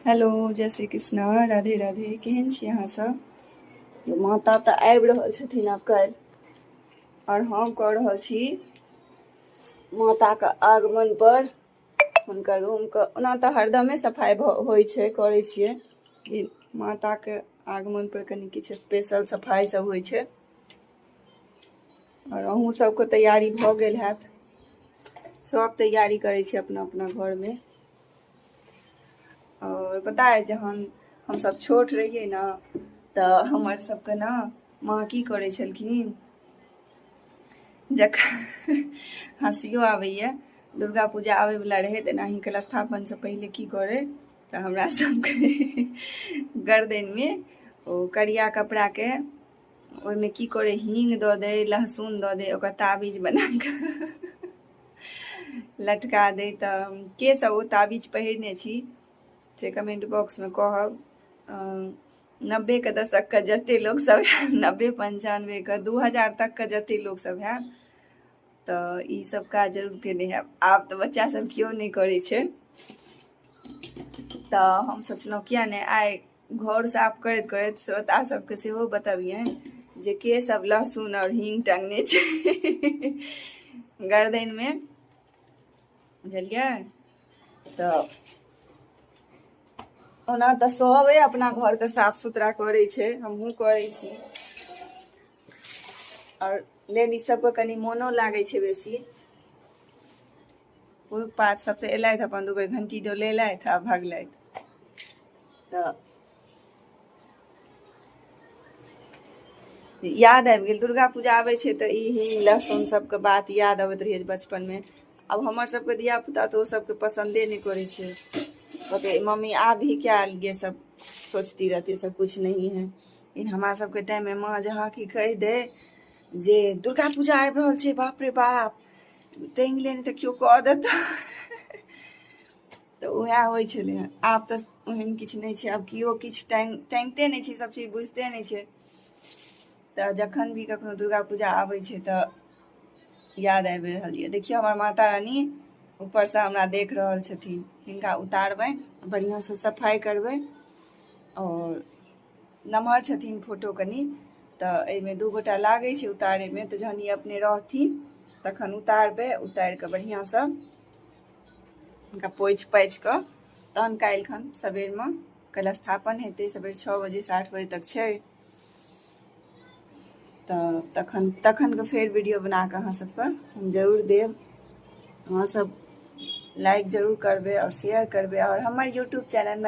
Hello, जय श्री कृष्णा, राधे राधे। केहन छी अहाँ सब? माता तऽ आबि रहल छथिन आब काल्हि, आओर हम कऽ रहल छी माताके आगमन पर हुनकर रूमके। ओना तऽ हरदमे सफाइ होइ छै, करै छियै, लेकिन माताके आगमन पर कनि किछु स्पेशल सफाइ सब होइ छै। आओर अहूँ सबके तैयारी भऽ गेल हैत। सब तैयारी करै छै अपना अपना घरमे। आओर पता है, जहन हमसब छोट रहियै ने, तऽ हमर सबके ने माँ की करै छलखिन, जखन हँसियो आबैए, दुर्गा पूजा आबैवला रहै तऽ एनाही कलशस्थापनसँ पहिले की करै तऽ हमरा सबके गर्दनमे ओ करिया कपड़ाके ओहिमे की करै, हींग दऽ दै, लहसुन दऽ दै, ओकर ताबीज बना कऽ लटका दै। तऽ के सब ओ ताबीज पहिरने छी से कमेंट बॉक्समे कहब। 90के दशकके जते लोक सब हैब, 90, 95के, 2000 तकके जते लोक सब हैब, तऽ ई सब काज जरूर केने हैब। आब तऽ बच्चा सब केओ नहि करै छै। तऽ हम सोचलहुँ किया नहि आइ घर साफ करैत करैत श्रोता सबके सेहो बतबियनि जे के सब लहसुन आओर हींग टंगने छै गर्दनमे, बुझलियै? तऽ ओना तऽ सबे अपना घरके साफ सुथरा करै छै, हमहूँ करै छी। आओर लेडीज सबके कनि मोनो लागै छै बेसी। पुरुख पात सब तऽ एलथि, अपन दू बेर घंटी डोलेलथि आ भगलथि। तऽ याद आबि गेल, दुर्गा पूजा आबै छै तऽ ई हींग लहसुन सबके बात याद अबैत रहै बचपनमे। आब हमर सबके धिया पुता तऽ ओ सबके पसन्दे नहि करै छै। कहतै, मम्मी, आप भी क्या ये सब सोचती रहती, सब कुछ नहीं है। लेकिन हमरा सबके टाइममे माँ जहाँ की कहि दे जे दुर्गा पूजा आबि रहल छै, बाप रे बाप, टाँगि ले, नहि तऽ केओ कऽ देतौ। तऽ उएह होइ छलै हँ। आब तऽ ओहन किछु नहि छै। आब केओ किछु टाँगिते नहि छै, सब चीज बुझिते नहि छै। तऽ जखन भी कखनो दुर्गा पूजा आबै छै तऽ याद आबि रहल यऽ। देखियौ, हमर माता रानी ऊपरसँ हमरा देख रहल छथिन। हिनका उतारबनि, बढ़िआँसँ सफाइ करबै। आओर नमहर छथिन फोटो कनि, तऽ एहिमे दू गोटा लागै छै उतारैमे। तऽ जहन ई अपने रहथिन तखन उतारबै। उतारि कऽ बढ़िआँसँ हुनका पोछि पाछि कऽ तहन काल्हिखन सबेरमे कलशस्थापन हेतै। सबेर 6 बजेसँ 8 बजे तक छै। तऽ तखनके फेर वीडियो बना कऽ अहाँ सबके हम जरूर देब। अहाँ सब लाइक जरूर करबै आओर शेयर करबै आओर हमर यूट्यूब चैनलमे